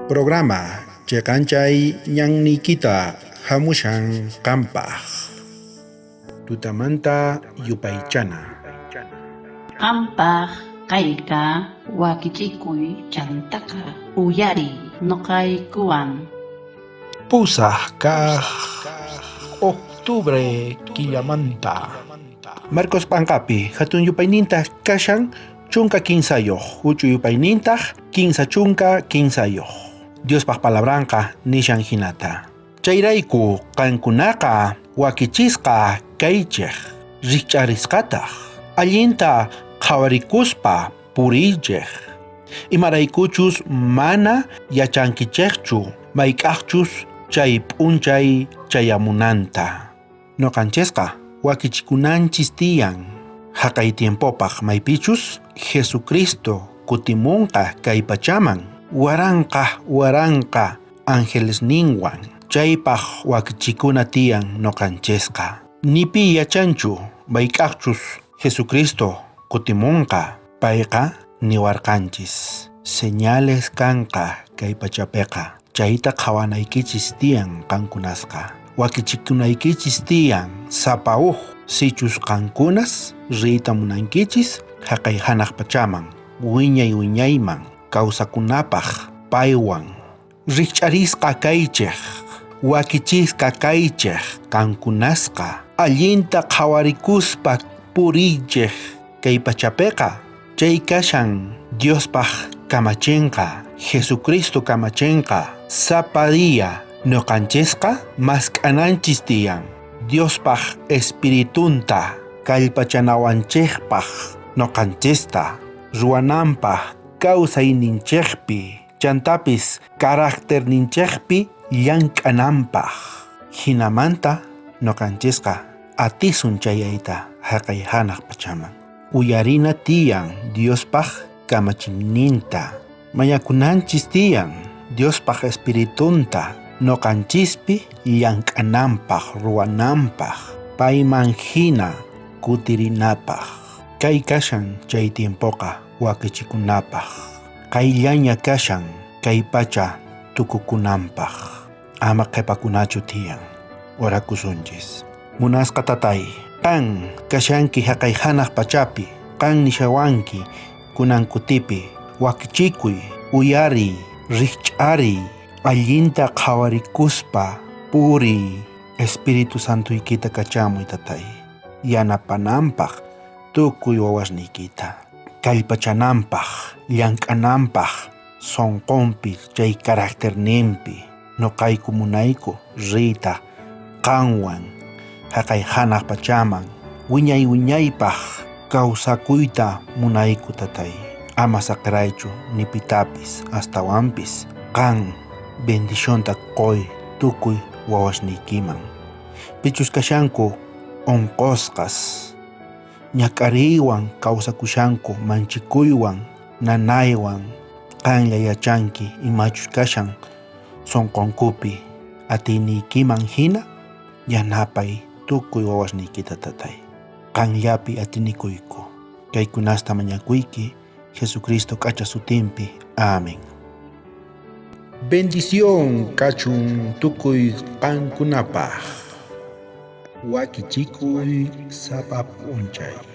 Programa cheqanchay ñanniykita hamushan qampaq. Tutamanta yupaychana. Qampaq kayqa wakichikuy chantaqa uyariy noqaykuwan. Pusaj kaj octubre killamanta. Marcos p'anqapi hatun yupaynintaq kashan 13, huch'uy yupaynintaq 33. Diospaq palabranqa nishan hinata. Chayrayku qankunaqa wakichisqa kaychej, rikch'arisqataq, allinta qhawarikuspa puriychej. Imaraykuchus mana yachankichejchu mayk'ajchus chay p'unchay chayamunanta. Noqanchisqa wakichikunanchis tiyan jaqay tiempopaq maypichus Jesucristo kutimunqa kay pachaman waranqa waranqa angelesninwan. Chaypaq wakichikuna tiyan noqanchisqa. Ni pi yachanchu mayk'ajchus Jesucristo kutimunqa. Payqa niwarqanchis señales kanqa kay pachapiqa. Chayta qhawanaykichis tiyan qankunasqa. Wakichikunaykichis tiyan sapa uj sichus qankunas riyta munankichis jaqay hanaq pachaman, wiñay wiñayman kawsakunapaq paywan. Rikch'arisqa kaychej, wakichisqa kaychej qankunasqa, allinta qhawarikuspa puriychej kay pachapiqa. Chay kashan Diospaq kamachinqa, Jesucristo kamachinqa, sapa día noqanchisqa mask'ananchis tiyan Diospaq espiritunta kallpachanawanchejpaq noqanchista ruwananpaq kawsayninchejpi chantapis carácterninchejpi llank'ananpaq. Hinamanta noqanchisqa atisun chayayta jaqay hanaq pachaman. Uyarina tiyan Diospaq kamachiyninta, mañakunanchis tiyan Diospaq espiritunta noqanchispi llank'ananpaq ruwananpaq payman hina kutirinapaq. Kay kashan chay tiempoqa wakichikunapaq. Qayllaña kashan kay pacha tukukunanpaq. Ama qhipakunachu tiyan. Orakusunchis. Munasqa tatay, qan kashanki jaqay hanaq pachapi, qan nishawanki kunan kutipi, wakichikuy, uyariy, rikch'ariy, allinta qhawarikuspa puriy, Espíritu Santoykita kachamuy tatay, yanapananpaq tukuy wawasniykita, kallpachananpaq, llank'ananpaq, sonqonpi chay carácterninpi, noqayku munayku riyta qanwan jaqay hanaq pachaman, wiñay wiñaypaq kawsakuyta munayku tatay. Ama saqiraychu ni pitapis astawanpis qan bendicionta qoy tukuy wawasniykiman. Pichus kashanku onqosqas, ñak'ariywan kawsakushanku manchikuywan, nanaywan, qanlla yachanki imachus kashan sonqonkupi atiyniykiman hina yanapay tukuy wawasniykita tatay. Qanllapi atinikuyku. Kaykunasta mañakuyki Jesucristo k'acha sutinpi. Amén. Bendición kachun tukuy qankunapaq. Wakichikuy sapa p'unchay.